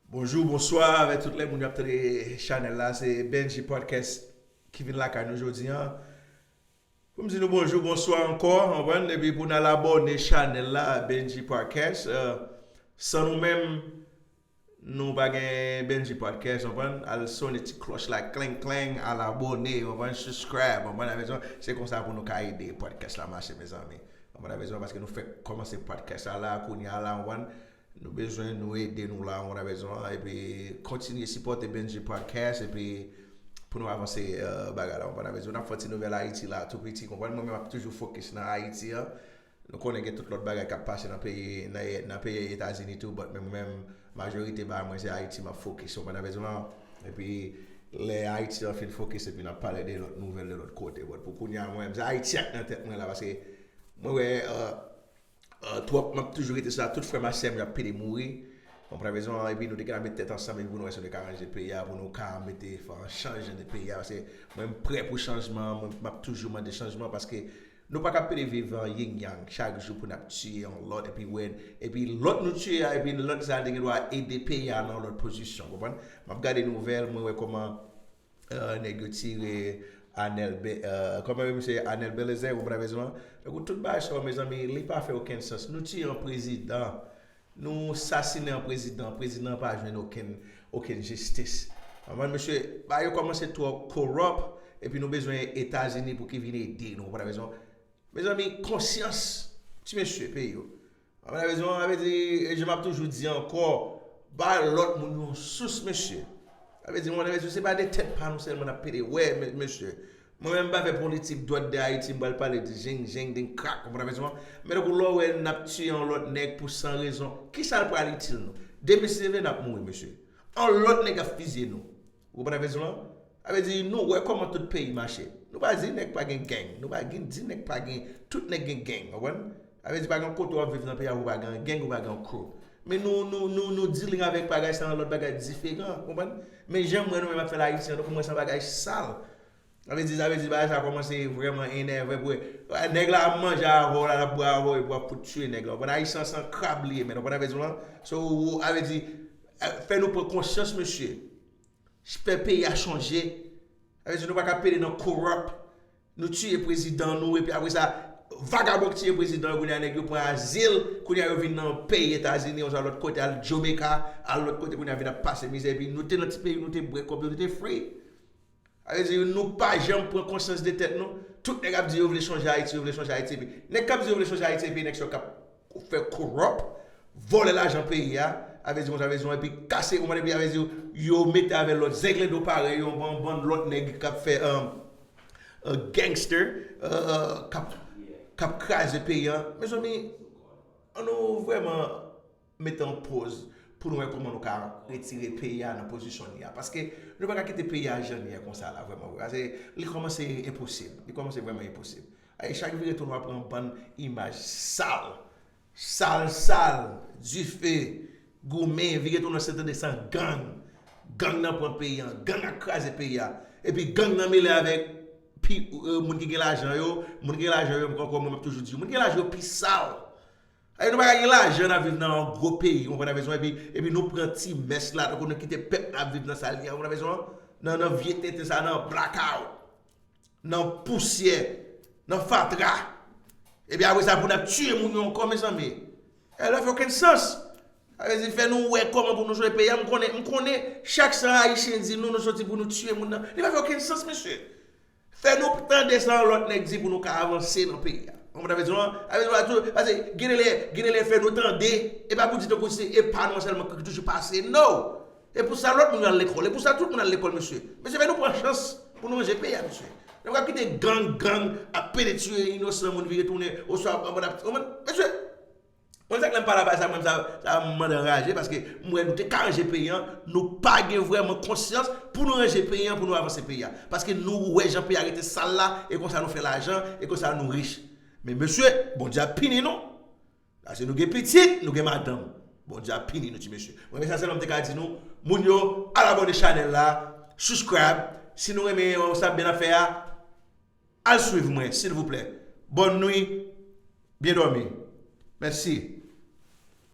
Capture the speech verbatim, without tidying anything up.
Bonjou, bonswa avèk tout lè moun y ap tande chanèl la. Se Benji Podcast ki vin lakay nou jodi an. Pou m di nou bonjou, bonswa ankò, konprann? Epi pou n al abòne chanèl la, Benji Podcast. Euh, san nou menm, nou pa gen Benji Podcast, konprann? Al sonnen ti klòch la, kleng, kleng, al abòne, konprann? Subscribe, konprann? Se konsa pou nou ka ede podcast la mache, mezanmi. Konprann? Paske nou fèk kòmanse podcast la, la, kounye a la, konprann? Nou bezwen nou ede nou la, konprann? Epi kontinye sipòte Benji Podcast, epi pou nou avanse, euh, bagay la, konprann? N ap fè ti nouvèl Ayiti la, tou piti, konprann? Mwen menm, m ap toujou fokis nan Ayiti an. Nou konnen gen tout lòt bagay k ap pase nan peyi, nan, nan peyi Etazini tou, but men mwen menm, majorite bagay mwen se Ayiti m ap fokis, konprann? Epi lè Ayiti an fin fokis, epi n ap pale de lòt nouvèl de lòt kote. But pou kounye a, mwen menm, se Ayiti ak nan tèt mwen la, paske mwen wè, euh, euh, twòp, m ap toujou rete sa, tout frè m ak sè m yo ap pede mouri. Konprann? Epi nou te ka met tèt ansanm, epi pou nou wè si nou te ka ranje peyi a, pou nou ka mete, fè yon chanjman de peyi a, paske mwen m prè pou chanjman, mwen m ap toujou mande chanjman, paske nou pa ka pede viv an yin yang, chak jou pou n ap tiye yon lòt, epi wè, epi lòt nou tiye a, epi lòt sa te gen dwa ede peyi a nan yon lòt pozisyon, konprann? M ap gade nouvèl, mwen wè kòman, euh, nèg yo tire Anèl Be-, euh, kòman yo, misye Anèl Belizaire, konprann? Donk tout bagay sa yo, mezanmi, li pa fè okenn sans. Nou tiye yon prezidan, nou sasinen yon prezidan, prezidan an pa jwenn okenn, okenn jistis. Konprann, mesye, bagay yo kòmanse twò corrupt, epi nou bezwen Etazini pou ki vin ede nou, konprann? Mezanmi, konsyans, ti mesye, peyi yo. Konprann? Sa vle di, e jan m ap toujou di ankò, bay lòt moun yon sous, mesye. Sa vle di, konprann? Mesye, se pa de tèt pa nou sèlman n ap pede wè, me-, mesye. Mwen menm, m pa fè politik dwèt de Ayiti, m pral pale de jeng, jeng, deng, krak, konprann? Men tankou lè w wè n ap tiye yon lòt nèg pou san rezon, kisa l pral itil nou? Demen si Dye vle, n ap mouri, mesye. Yon lòt nèg ap fizye nou. Ou konprann sa m vle di w lan? Sa vle di, nou wè kòman tout peyi mache. Nou pa di nèg pa gen gang. Nou pa gen, di nèg pa gen, tout nèg gen gang, w konprann? Sa vle di, pa gen kote w ap viv nan peyi a pou pa gen gang, ou pa gen crew. Men nou, nou, nou, nou dealing avèk bagay sa, yon lòt bagay diferan, w konprann? Men jan m wè nou menm ap fè l Ayiti an, nou pou mwen se yon bagay sal. Sa vle di, sa vle di, bagay sa kòmanse vrèman enève pou, nèg la ap manje avè w la, l ap bwè avè w, epi w ap fout tiye nèg la. W konprann? Ayisyen se yon krab li ye, men w konprann sa m vle di w lan? So, sa vle di, fè nou pran konsyans, mesye. Fè peyi a chanje. Sa vle di nou pa ka pede nan corrupt. Nou tiye prezidan nou, epi apre sa, vagabon k tiye prezidan yo, kounye a nèg yo pran azil, kounye a yo vin nan peyi Etazini, oswa lòt kote, al Jamaica, al lòt kote, kounye a vin ap pase mizè, epi nou te nan ti peyi, nou te bwè kòb yo, nou te free. Sa vle di nou pa janm pran konsyans de tèt nou. Tout nèg ap di yo vle chanje Ayiti, yo vle chanje Ayiti, epi nèg k ap di yo vle chanje Ayiti, epi nèg sa yo k ap fè corrupt, vòlè lajan peyi a, sa vle di konsa, sa vle di, epi kase, ou konprann, epi sa vle di, yo mete avè lòt zenglendo parèy yo, yon bann, bann lòt nèg k ap fè, um, uh, gangster, uh, uh, k ap, k ap kraze peyi a. Mezanmi, an nou vrèman mete yon pòz pou nou wè kòman nou ka retire peyi a nan pozisyon li a. Paske nou pa ka kite peyi a jan li ye konsa la, vrèman vre. Paske li kòmanse enposib. Li kòmanse vrèman enposib. Ay, chak vire tounen w ap pran yon bann imaj sal. Sal, sal, dife, goumen, vire tounen w se tande san gang. Gang nan pran peyi a, gang ap kraze peyi a. Epi gang nan mele avèk pi, euh, moun ki gen lajan yo, moun ki gen lajan yo, ankò mwen m ap toujou di, moun ki gen lajan yo pi sal. Ay, nou pa ka gen lajan n ap viv nan yon gwo peyi, w konprann sa m vle di w lan, epi, epi nou pran ti mès la, tankou nou kite pèp la ap viv nan sa l ye a, w konprann sa m vle di w lan, nan, nan vye tenten sa, nan blackout, nan pousyè, nan fatra. Epi apre sa, pou n ap tiye moun yo ankò, mezanmi. E, sa pa fè okenn sans. Sa vle di, fè nou wè kòman pou nou sove peyi a. M konnen, m konnen, chak san Ayisyen di nou, nou soti pou nou tiye moun nan. Li pa fè okenn sans, mesye. Fè nou tande sa yon lòt nèg di pou nou ka avanse nan peyi a. Ou konprann sa m vle di w lan? Sa vle di w la tou, paske gen de lè, gen de lè fè nou tande, e pa pou di tankou se, e pa nou an sèlman ki toujou pase, no! E pou sa lòt moun yo al lekòl, e pou sa tout moun al lekòl, mesye. Mesye, fè nou pran chans pou nou ranje peyi a, mesye. Nou pa kite gang, gang ap pede tiye inosan moun vire tounen, oswa, ou konprann, ou konprann, mesye, Mwen, sa k lè m pale bagay sa, mwen, sa, sa m mande anraje, paske m wè nou te ka ranje peyi an, nou pa gen vrèman konsyans pou nou ranje peyi an, pou nou avanse peyi a. Paske nou wè jan peyi a rete sal la, e konsa nou fè lajan, e konsa nou rich. Men mesye, Bondye ap pini nou. Paske nou gen pitit, nou gen madanm. Bondye ap pini nou, ti mesye. Mwen, men sa sèlman m te ka di nou, moun yo, al abòne chanèl la, subscribe, si nou renmen, euh, sa byen ap fè a, al swiv mwen, silvouplè. Bonne nuit, byen dòmi. Mèsi.